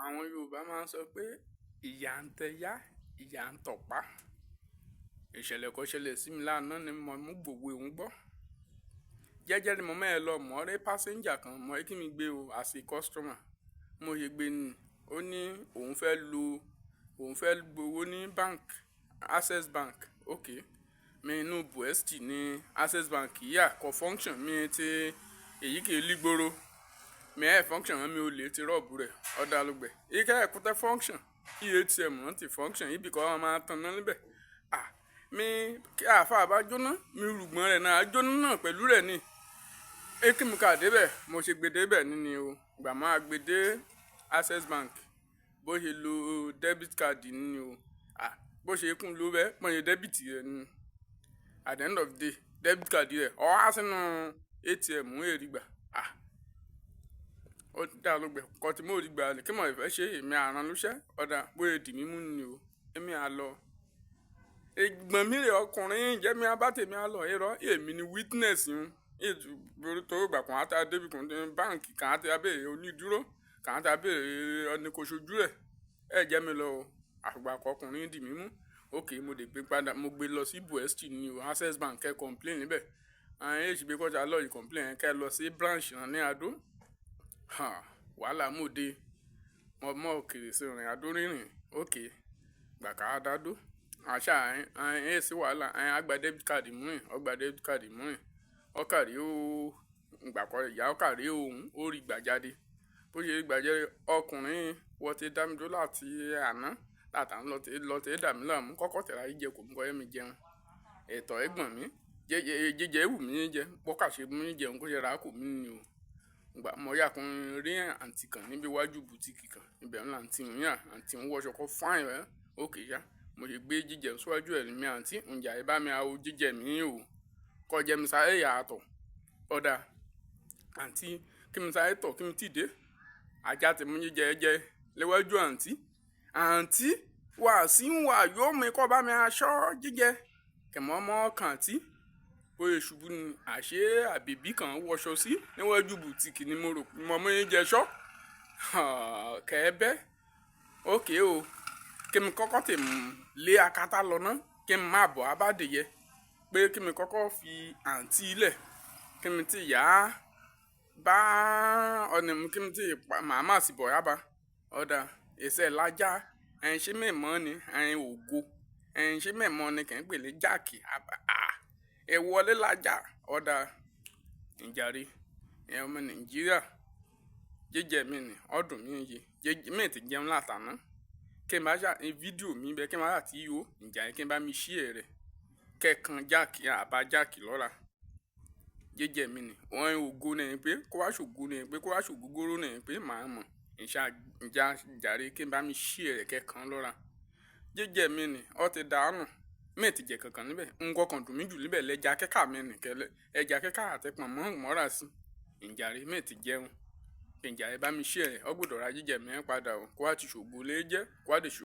Àwọn Yorùbá máa ń sọ pé ìyà ń tẹ yá, ìyà ń tọ̀pá. Ìṣẹ̀lẹ̀ kan ṣẹlẹ̀ sí mi lánàá ni mo mú gbogbo òun gbọ́. Jẹ́jẹ́ ni mo mọ̀ ẹ́ lọ, mọ̀ rí passenger kan, mọ̀ kí mi gbé o as a customer. Mo ṣe gbé ni, ó ní òun fẹ́ lo, òun fẹ́ gbowó ní bank, Access Bank. Okay. Mi inú BUST ní Access Bank yà kọ function mi tí èyí kì í lígboro. Mi ẹ function mi ò lè ti rob rẹ̀, ọ̀dà ló gbẹ. Ike ẹ̀kútẹ́ function, ATM wọ́n ti function, ibi kan wọ́n máa taná níbẹ̀. À, mi kí àfá bá jóná, mi rùgbọ́n rẹ̀ náà, a jóná náà pẹ̀lú rẹ̀ ni. Kí mi ká dé bẹ̀, mo ṣe gbé dé bẹ̀ níní o. Ìgbà máa gbé dé Access Bank, bó ṣe lo debit card níní o. À, bó ṣe kún ló bẹ́, bó ṣe debit rẹ̀ ni. At the end of the day, debit card rẹ̀ ó há sínú ATM ń rí gbà. À, ó dá ló gbẹ. Nǹkan tí mo rí gbà ni kí mo fẹ́ ṣe èmi àrán lóṣẹ́. Ọ̀dà bó ṣe dì mí mú ni o. Èmi á lọ. Ẹ̀gbọ́n mi rè ọkùnrin jẹ́ mi á bá tèmi á lọ. Irọ́, èmi ni witness ń. Tó ìgbà kan á ta dé ibi kan ní báǹkì kan á ti béèrè onídúró, kan á ta béèrè ẹni kò ṣojú ẹ̀. Ẹ jẹ́ mi lọ o. Àgbà kan ọkùnrin dì mí mú. Okay, mo dé gbé padà, mo gbé lọ sí BUST ní o, Access Bank kẹ́ complain níbẹ̀. Àwọn èsì gbé kọjá lọ yìí complain kẹ́ lọ sí branch náà ní Adó. Ha, wàhálà mú dé. Mo mọ̀ òkèrè sí ìrìn Adó rìnrìn. Okay, ìgbà ká dá Adó. Àṣà ẹ̀ sí wàhálà, ẹ̀ á gba debit card mú rìn, ó gba debit card mú rìn. Ó kàrí ó, ìgbà kan ìyá ó kàrí òun, ó rí gbà jáde. Bó ṣe rí gbà jáde, ọkùnrin wọ́n ti dá mi dúró láti àná, láti àná lọ ti dà mí láàmú. Kọ́kọ́ tẹ̀lé ayé jẹ kò mú kọ́ ẹ mi jẹun. Ẹ̀tọ́ ẹ̀gbọ́n mi, jíjẹ wù mí jẹ, bọ́kà ṣe mú jẹun kó ṣe rà kò mí ni o. Ìgbà mo yà kún rí àǹtí kan níbi iwájú boutique kan. Ibẹ̀ ni àǹtí ń yà, àǹtí ń wọṣọ kó fine ẹ́. Okay ṣá, mo ṣe gbé jíjẹ síwájú ẹ̀ ní àǹtí, ǹjà ẹ bá mi a o jíjẹ mi o. Kọ jẹ mi sáré yà tọ̀. Ọ̀dà àǹtí kí mi sáré tọ̀ kí mi tí dé. Ajá ti mú jíjẹ jẹ léwájú àǹtí. Àǹtí wà sí ń wà yóò mi kọ́ bá mi aṣọ jíjẹ. Kẹ̀mọ́ mọ́ kàn àǹtí. Bóyá ṣubú ni àṣé àbèbí kan wọṣọ sí níwájú boutique ni mo rò pé mo mú jíjẹ ṣọ́. Kẹ́ẹ́bẹ́. Okay o. Kí mi kọ́kọ́ tè lé akátá lọ ná, kí n má bọ̀ abádìyẹ. Pé kí mi kọ́kọ́ fi àǹtí lẹ̀, kí mi tí yá bá ọ̀nà mi kí mi tí màmá sì bọ̀ yá bá. Ọ̀dà ìṣe lájà, ẹ̀yin ṣé mẹ́mọ́ ni, ẹ̀yin ògo. Ẹ̀yin ṣé mẹ́mọ́ ni kí n pè ní jáàkì. À, ẹ wọlé lájà. Ọ̀dà ìjàre. Ẹ̀yin ọmọ Nàìjíríà. Jíjẹ mi ni, ọdún mi yé. Jíjẹ mi tí jẹun látàná. Kí n bá ṣà fídíò mi bẹ́ kí n bá ṣà tí yó, ìjà yẹn kí n bá mi share rẹ̀. Kẹ́ẹ̀kan jáàkì, àbá jáàkì lọ́la. Jíjẹ mi ni, wọ́n ògo ni pé kó wá ṣògo ni pé kó wá ṣògógóró ni pé màá mọ̀. Ìṣà ìjà jàre kí n bá mi share rẹ̀ kẹ́ẹ̀kan lọ́la. Jíjẹ mi ni, ó ti dànù. Mi tí jẹ kankan níbẹ̀. Nǹkan kan dùn mí jù níbẹ̀ lẹ́ja kẹ́kà mi nìkẹ́lẹ́. Ẹja kẹ́kà àti pọ̀nmọ́ mọ́ra sí. Ìjàre mi tí jẹun. Ìjà ẹ bá mi share rẹ̀, ó gbọdọ̀ ra jíjẹ mi padà o. Kó wá ti ṣògo lé jẹ́, kó wá lè ṣò.